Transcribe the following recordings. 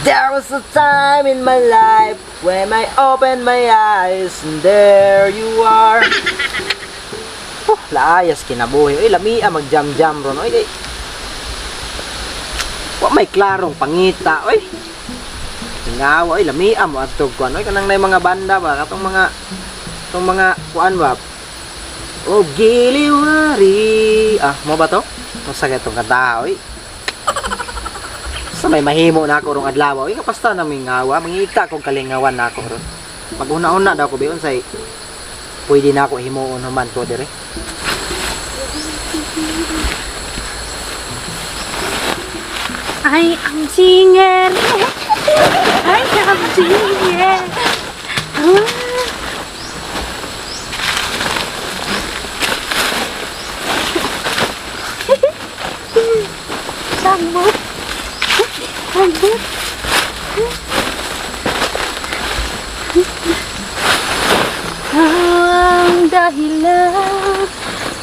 There was a time in my life when I opened my eyes and there you are. Oh, laayas kinabuhi. Uy, lamia mag-jam-jam ron. Uy, kay wa may klarong pangita. Uy. Ngawa, uy, lamia mo adtog kuan. Uy, kanang nay mga banda ba katong mga tong mga kuan ba? Oh, giliwari. Ah, mo ba to? Masa itong kanta, uy. Sa may mahimo na ako rong adlaw, uy, kapasta na may ngawa, mangita kog kalingawan na ako ron. Pag una-una daw ko biyon say pwede na ako himuon human ko dire. I am singer. I am singer. Ah. Sagbot. Sagbot. Ang dahilan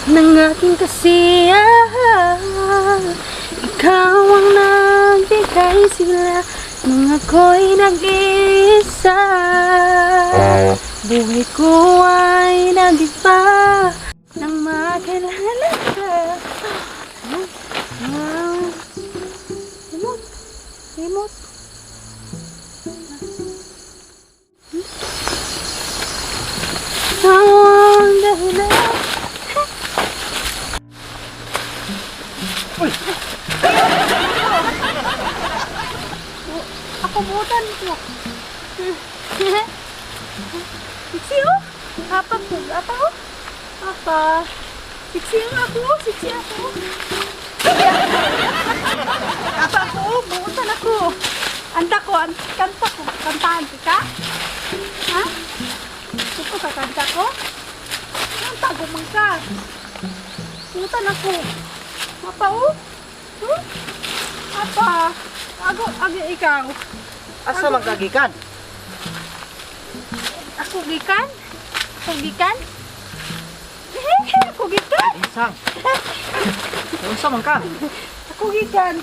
ng aking kasiyahan, ikaw ang nagbigay sila nung ako'y nag-iisa. Buhay ko ay nag-iba nang makilala ka. Ah, limot, limot. Ikaw ang dahilan. Uy, Ako butan ko. Siksi oh. Apa ko? Apa oh? Apa? Siksi ang ako. Siksi ako. Apa ako? Butan ako. Anta ko. Kanta ko. Kantahan ka? Ha? Gusto ka kanta ko? Kanta ko man ka. Butan ako. Apa oh? Huh? Apa? Ako, agi ikaw. Asa man kagikan? Ako gikan? Ako gikan? Ako gikan? Isang. Unsa man ka? Ako gikan.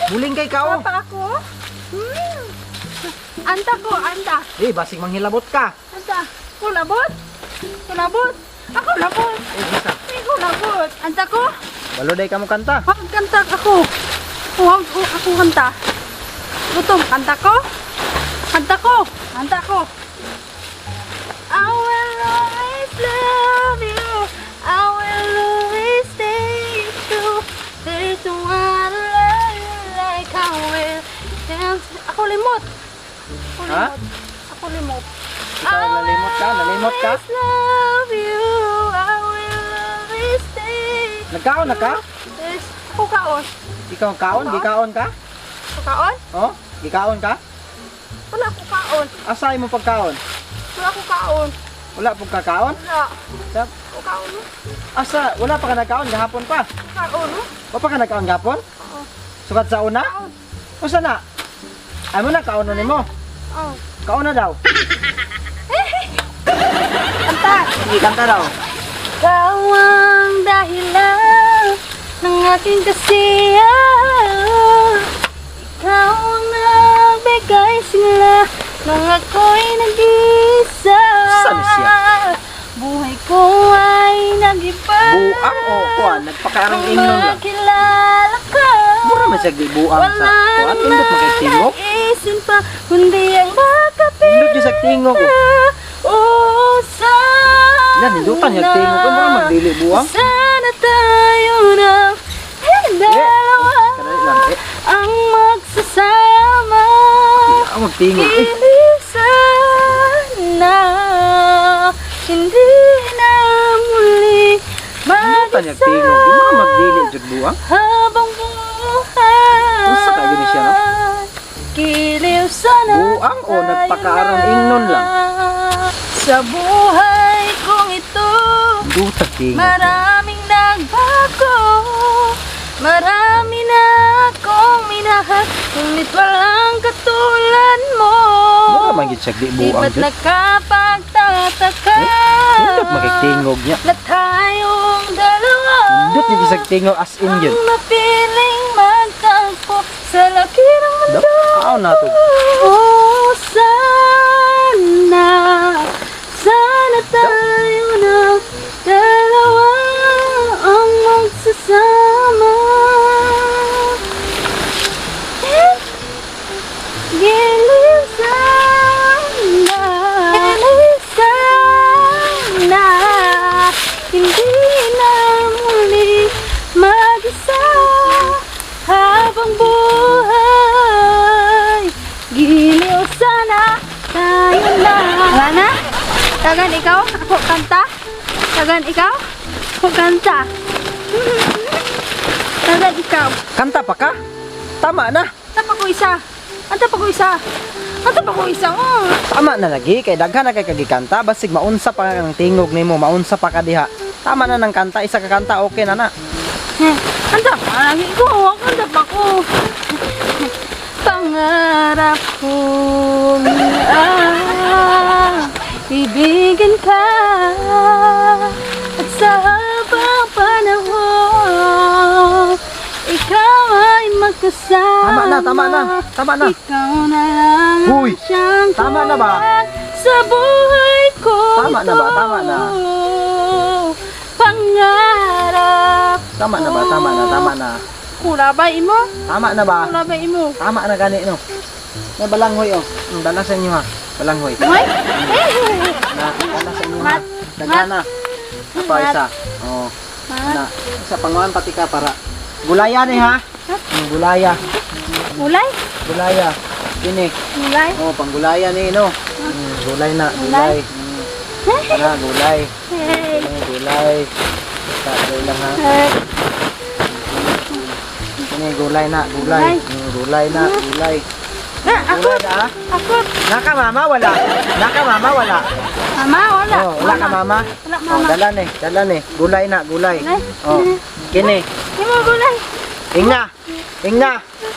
Buling kay kao. Papa ako? Hmm. Anta ko, anta. Eh, basig manghilabot ka. Anta. Ako labot? Ako labot? Ako labot. Eh, isa. Ako labot. Anta ko? Baloday ka mo kanta. Huwag kanta ako. Huwag ako kanta. Gutom, kanta ko? Kanta ko. Kanta ko. I will always love you. I will always stay true. There's no one love you like I will. Dance. Ako limot. Ako Ha? limot. Ako limot. Ikaw nalimot ka? Nalimot ka? I will always love you. I will always stay. Nagkaon na ka? There's, ako kaon. Ikaw ang kaon? Gikaon ka? Ako kaon? Oh, gikaon ka? Wala ako kaon. Asa imong pagkaon? Wala ako kaon. Wala pong kakaon? Wala. Sab- Ako kaon. No? Asa, wala pa ka nagkaon gahapon pa. Kaon. No? Wa pa ka nagkaon gahapon? Oo. Sukat sa una? Kaon. Usa na? Ay mo na kaon na nimo. Oo. Kaon na daw. Kanta. Sige, kanta daw. Ikaw ang dahilan ng aking kasiyahan. Ikaw ang nagbigay sila nung ako'y nag-iisa. Saan siya? Buhay ko ay nag-iba. Buang o kuan, nagpakaarang ingnon lang. Makilala ka. Mura man siya di buang sa kuan, pindot man kay tingog. Naisin pa, kundi ang makapit. Pindot gyud sa tingog. Oh. Oh, sana. Yan, nindutan yung tingog. Ay, mura magdili buang. Sana tayo na dalawa Kadali lang eh. ang magsasama. Ang magtingog eh. Hindi sana, hindi na muli Nindutan yung tingog. Di mura magdili jud buang. habang buhay. Unsa ka gini siya, no? Giliw sana Buang o tayo nagpakaarang na. ingnon lang? Sa buhay kong ito, Nindutan tingog. maraming nagbago. Marami na akong minahal, ngunit walang katulad mo. Mura man gyud siya di Di buang ba't jud. nakapagtataka Nindot man kay tingog niya. na tayong dalawa Nindot gyud siya tingog as in ang yun. mapiling magtagpo sa laki ng Unsaon na to? Oh, sana, sana tayo na dalawa ang magsasama. Eh, giliw sana, giliw sana, hindi na muli mag-isa habang buhay. Giliw sana, tayo na. Wala na? Tagan ikaw, ako kanta. Tagan ikaw, ako kanta. Tagan ikaw. Kanta pa ka? Tama na. Kanta pa ko isa. Kanta pa ko isa. Kanta pa ko isa. Oh. Tama na lagi kay daghan na kay kagikanta, basig maunsa pa ka ng tingog nimo, maunsa pa ka diha. Tama na ng kanta, isa ka kanta okay na na. Eh, kanta pa lagi ko. Kanta pa ko. Pangarap kong ibigin ka at sa habang panahon ikaw ay magkasama. Tama na, tama na, tama na. Ikaw na lang ang Huy, siyang tama na ba? kulang sa buhay ko Tama na ba? Tama na. Pangarap. Tama na ba? Tama na, tama na. Kula ba imo? Tama na ba? Kula ba imo? Tama na gani no. May balanghoy oh. Dala sa inyo ha. Balanghoy. Hoy! Na, dala sa inyo ha. Mat. Daghan na. Apa isa. Oh. Na. Isa panguan pati ka para gulaya ni ha. Gulaya. Gulay? Gulaya. Kini. Gulay? Oh, panggulaya ni no. Gulay na, gulay. Gulay? Para gulay. Hey! Kini gulay. Sa gulay lang ha. Hey! Kini gulay na, gulay. Gulay. Gulay na, gulay. Na, ako! Gulay na. Ah. Ako! Naka mama wala. Naka mama wala. Mama, wala. Oh, wala ka mama. Wala, Oh, mama. dala ni, dala ni. Gulay na, gulay. Gulay. Oh, kini. Imo gulay. Ingna. Ingna.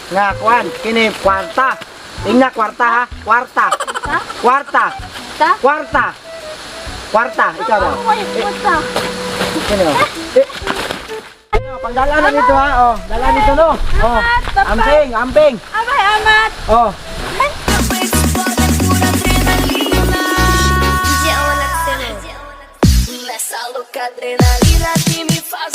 Nga kuan, kini kwarta. Ingna kwarta ha, kwarta. Ta? Kwarta. Ta? Kwarta. Kwarta, ikaw daw. Ay, puta. Kini oh. Eh. Ano, pangdala na dito ha. Oh, dala nito no. Oh. Amat, papay. Amping, amping. Abay, amat. Oh. Nessa louca adrenalina que me faz